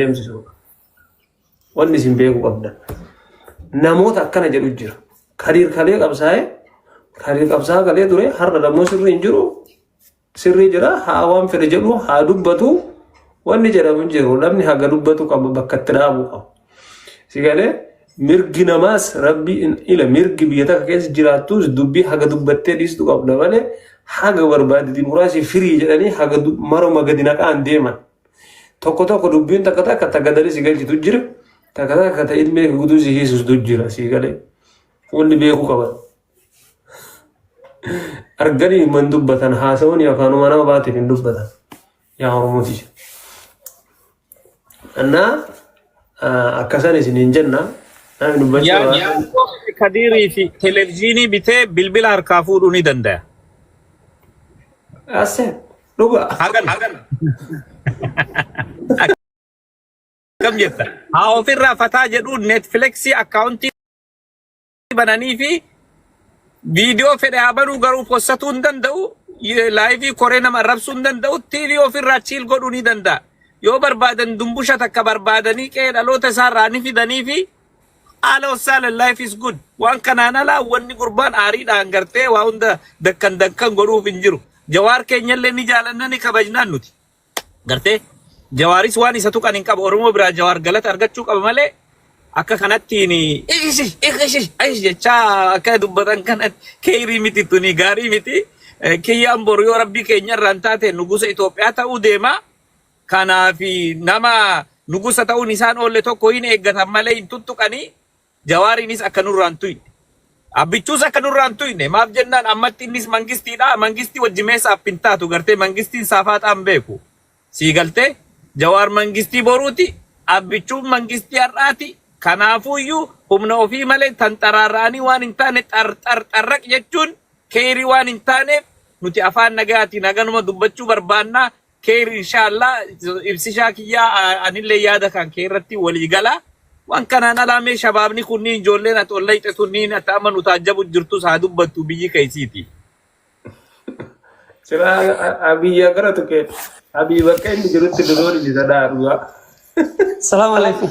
Deemsisuudha. Wanni isin beekuu qabdan. Namoota akkana jedhu jira. Kadiir kalee qabsaa'ee kadiir qabsaa'aa kalee ture har'a dammoo sirrii hin jiru. Sirrii jira haa waan fedhe jedhu haa dubbatu wanni jedhamu hin jiru. Namni haga dubbatu qaba bakka itti dhaabu qaba. Si galee mirgi namaas rabbi ila mirgi biyya takka keessa jiraattus dubbii haga dubbattee dhiistu qabda malee haga barbaade dimokiraasii firii jedhanii haga maruma gadi naqaan deeman. Tokko tokko dubbiin takka takka ta gadali si galchitu jira. Takka takka ta ilmee guutuu si hiisistu jira si galee. Wanni beekuu qaban. Arganii man dubbatan haasawanii afaanuma nama baatiif hin dubbatan. Yaa Oromooti. Annaa akkasan isin hin jenna. Namni dubbachuu Yaa barbaadu. Kadiirii fi televezyiinii bitee bilbila harkaa fuudhuu ni danda'a. Asee dhugaa. Hagam akkam jetta? Haa ofirraa fataa jedhuun Netflixii akkaawuntii bananii fi viidiyoo fedhe haa banuu garuu possatuu hin danda'u. Laayivii koree nama arrabsuu hin danda'u. TV ofirraa chiil godhuu ni danda'a. Yoo barbaadan dumbusha takka barbaadanii qe'ee dhaloota isaarraa ni fidanii fi haala wassaalan life is good. Waan kanaan alaa wanni gurbaan aariidhaan gartee waa hunda dakkan dakkan godhuuf hin jiru. Jawaar keenyallee ni jaalanna ni kabajnaan nuti. Gartee Jawaaris waan isa tuqan hin qabu. Oromoo biraa Jawaar galata argachuu qaba malee akka kanattiin ishi ishi ishi jechaa akka dubbatan kana keeyrii miti tuni gaarii miti. Kiyyaan boru yoo rabbii keenya irraan taate nugusa Itoophiyaa ta'uu deema. Kanaaf nama nugusa ta'uun isaan oolle tokko hin eeggatan malee hin tuttuqanii. Jawaariinis akka nurraan tuyne. Abbichuus akka nurraan tuyne. Maaf jennaan ammatti innis mangistiidha. Mangistii wajji meesaaf hin taatu gartee mangistiin saafaaxaan beeku. Sii galtee Jawaar mangistii boruuti. Abbichuun mangistii har'aati. Kanaafuuyyuu humna ofii malee tan xaraarra'anii waan hin taane xar xar xarraq jechuun keeyrii waan hin taaneef nuti afaan nagayaatiin haganuma dubbachuu barbaanna. Keer inshallah ibsishaa kiyyaa anillee yaada kan kee irratti walii gala. Waan kanaan alaa mee shabaabni kunniin ijoolleen ati ol layxe tunniin ati amma nu taajjabu jirtus haa dubbattu biyyi keessiiti. Sila Abiy gara tuqe Abiy bakka inni jirutti duroon inni sadhaa dhugaa. Salaam alaikum.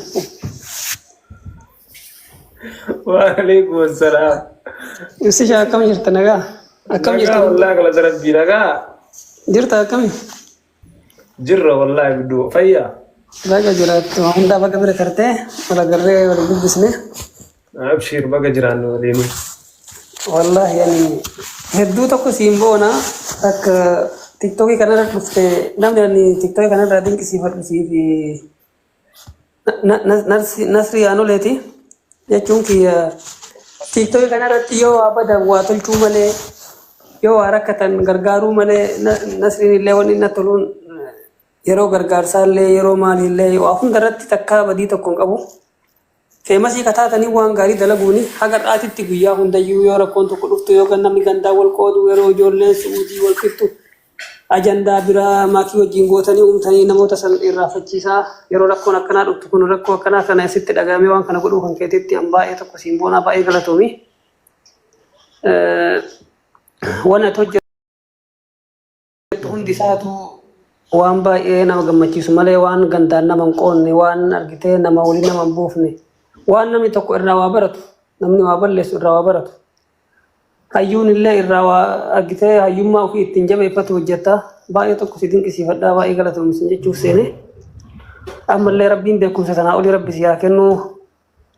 Waalaikum assalaam. Ibsishaa akkam jirta nagaa? Akkam Nagaa jirta? wallaahi galata rabbii nagaa. Jirta akkami? Jirra wallaahi guddoo fayyaa. Baga jiraattu waan hundaa baga bira tartee wal agarree wal dubbisne. Abshiir baga jiraanne waliin. Wallaahi ani hedduu tokko siin boona akka tiktookii kanarra dhufte namni ani tiktookii kanarraa dinqisiifadhu siif Nasrii Aanoleeti jechuun kiyya tiiktookii kanarratti yoo waa badan waa tolchuu malee yoo waa rakkatan gargaaruu malee Nasriin illee wanni na toluun yeroo gargaarsaa illee yeroo maalii illee waa hundarratti takkaa badii tokko hin qabu. Feemasii kataatanii waan gaarii dalaguuni haga har'aatitti guyyaa hundayyuu yoo rakkoon tokko dhuftu yoo namni gandaa wal qoodu yeroo ijoolleen su'uudii wal fixxu ajandaa biraa maakii wajjin gootanii uumtanii namoota san irraanfachiisaa yeroo rakkoon akkanaa dhuftu kun rakkoo akkanaa kana sitti dhaga'amee waan kana godhuu kan keetitti an baay'ee tokko siin boonaa baay'ee galatoomi. Waan ati hojjettu hundi isaatu waan baay'ee nama gammachiisu malee waan gandaan nama hin qoonne waan argitee nama waliin nama hin buufne waan namni tokko irraa waa baratu namni waa balleessu irraa waa baratu. Hayyuun illee irraa waa argitee hayyummaa ofii ittiin jabeeffatu hojjetta. Baay'ee tokko si dinqisiifadha. Baay'ee galatoomi sin jechuuf seene. Ammallee rabbiin beekumsa sanaa olii rabbi si haa kennu.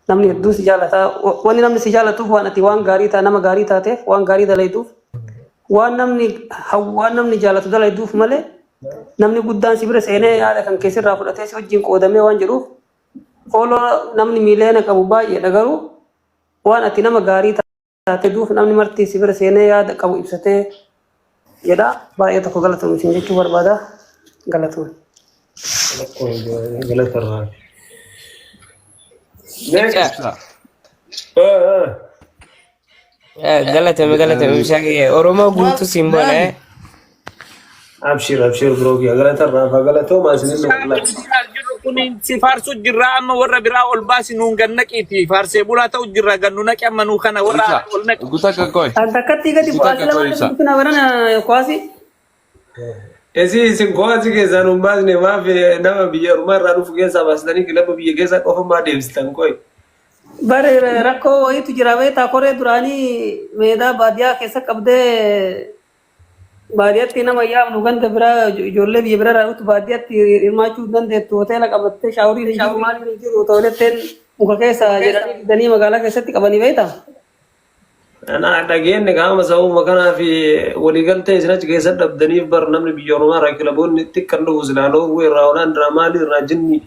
Namni hedduun si jaalata. Wanni namni si jaalatuuf waan ati waan gaarii ta'a nama gaarii taateef waan gaarii dalayduuf waan namni waan namni jaalatu dalayduuf malee namni guddaan si bira seenee yaada kan keessirraa fudhatee si wajjin qoodamee waan jedhuuf fooloo namni miiliyoona qabu baay'eedha garuu waan ati nama gaarii taate duuf namni marti si bira seenee yaada qabu ibsatee jedha. Baay'ee tokko galatoomi isin jechuu barbaada. Galatoomi. Galata irraa. Ibsa. Galatoomi galatoomi ibsaa kiyya. Oromoo guutuu siin boona. Abshir abshir bro kiyya galata irraa fa galatoomaa isinillee wallahi. Jiru kun si faarsu jirra amma warra biraa ol baasi nuun gan naqiiti faarsee bulaa ta'u jirra gan nu naqi amma nuu kana warra Ibsa. ol naqi. Guta kakoi. An takkatti gadi Guta bu'aa sila kakoi waan ibsa. dubbisina barana kwaasi. Isii isin ko'aasi keessaa nu hin baasne maaf nama biyya ormaa irraa dhufu keessaa baastanii kilaba biyya keessaa qofa maa deebistan qoy. Bare rakkoo wayiitu jira beektaa koree duraanii meedaa baadiyyaa keessa qabdee baadiyyaatti nama yaamnu ganda biraa ijoollee biyya biraa irraa dhuftu baadiyyaatti hirmaachuu hin dandeettu hoteela qabattee shaaworiin hin jiru maaliin hin jiru tooyletteen muka keessa jedhanii fidanii magaalaa keessatti qabanii beektaa. Ana dhageenne qaama sababuma kanaa fi waliigaltee isin achi keessa dhabdaniif bar namni biyya ormaa irraa kilaboonni xiqqan dhufu silaa Noorwee irraa Hoolaand irraa maalii irraa jinni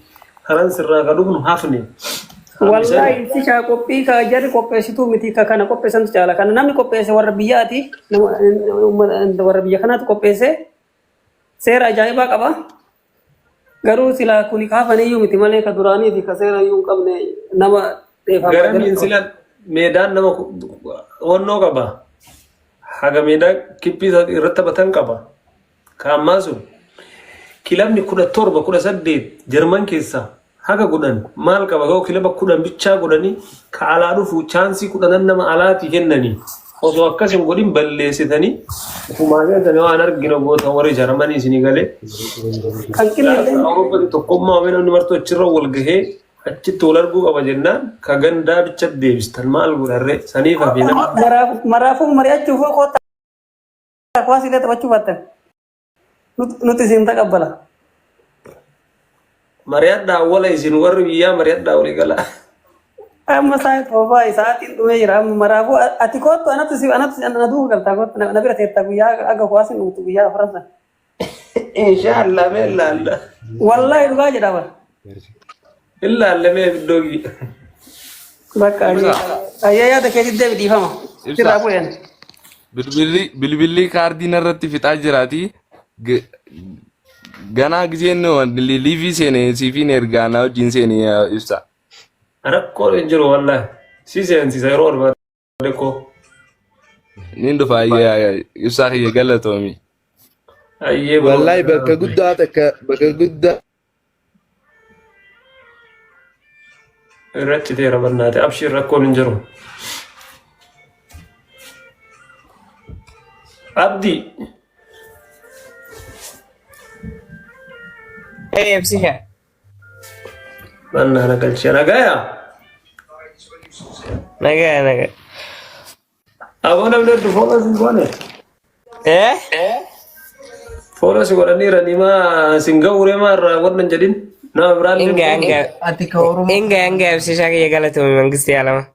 Farans irraa ka dhufnu hafne. Wallahi ibsishaa qophii ka jarri qopheessituu miti ka kana qopheessantu caala. Kana namni qopheesse warra biyyaati warra biyya kanaatu qopheesse seera ajaa'ibaa qaba. Garuu silaa kuni kaafaniyyuu miti malee ka duraanii fi ka seera iyyuu hin qabne nama dheefaa Garamiin sila meedaan nama wannoo qaba. Haga meedaa kiphii irratti taphatan qaba. Ka ammaa sun kilabni 17 18 Jarman keessaa haga godhan maal qaba ga'u kilaba 10 bichaa godhanii ka alaa dhufu chaansii kudhanan nama alaatii kennanii osoo akkas hin godhin balleessitanii ofumaa keessanii waan arginu goota warri Jarmanii isinii galee. Kan qinni Awurooppatti tokkummaa omee namni martuu achirra wal gahee achitti wal arguu qaba jennaan ka gandaa bicha deebistan maal godharree saniif hafi nama. Maraafuu mari'achuuf kottaa kuwaas illee taphachuu baattan nuti isin taqabbala. Mari'adhaa wala isin warri biyyaa mari'adhaa walii galaa. Amma isaa toofaa isaatiin dhumee jira. Amma maraafuu ati koottu anatu si anatu na duuka galtaa koottu na bira teetta guyyaa aga kuwaasiin dhumtu guyyaa afran sana. Inshaallah mee ilaalla. Wallaahi dhugaa jedha bara. Ilaalla mee iddoo kiyya. Bakka Ibsaa. ayyaa yaada keetti deebi dhiifama. Ibsaa. Sirraa bu'een. Bilbilli bilbilli kaardii narratti fixaa jiraati. Ganaa gizeen liivii seene siifiin ergaa na wajjin seene ibsa. Rakkoon hin jiru wallaahi. Si seensisa yeroo barbaade koo. Nin dhufa ibsaa kiyya galatoomi. Ayyee bro. Wallahi bakka guddaa takka bakka guddaa Irra citeera barnaate abshiir rakkoon hin jiru. Abdii. Ee ibsisha. Mannaa na galchee nagaya. Nagaa nagaa. Aboo namni heddu fooloo sin goone. Eh? Fooloo si godhaniiranii maa sin ga'uuree maa irraa wannan jedhin nama biraallee Inga inga Ati ka Oromoo inga inga ibsishaa kiyya galatoomi mangistii alama.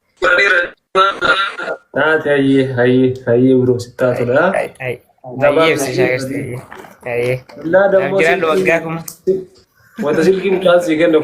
Taate hayyee hayyee hayyee biroo si taatudha. Hayyee ibsishaa gasti hayyee. Hayyee. Illaa Naaf dammoo jiraadhu waggaa kuma. silkii wanta silkii mucaan sii kenne.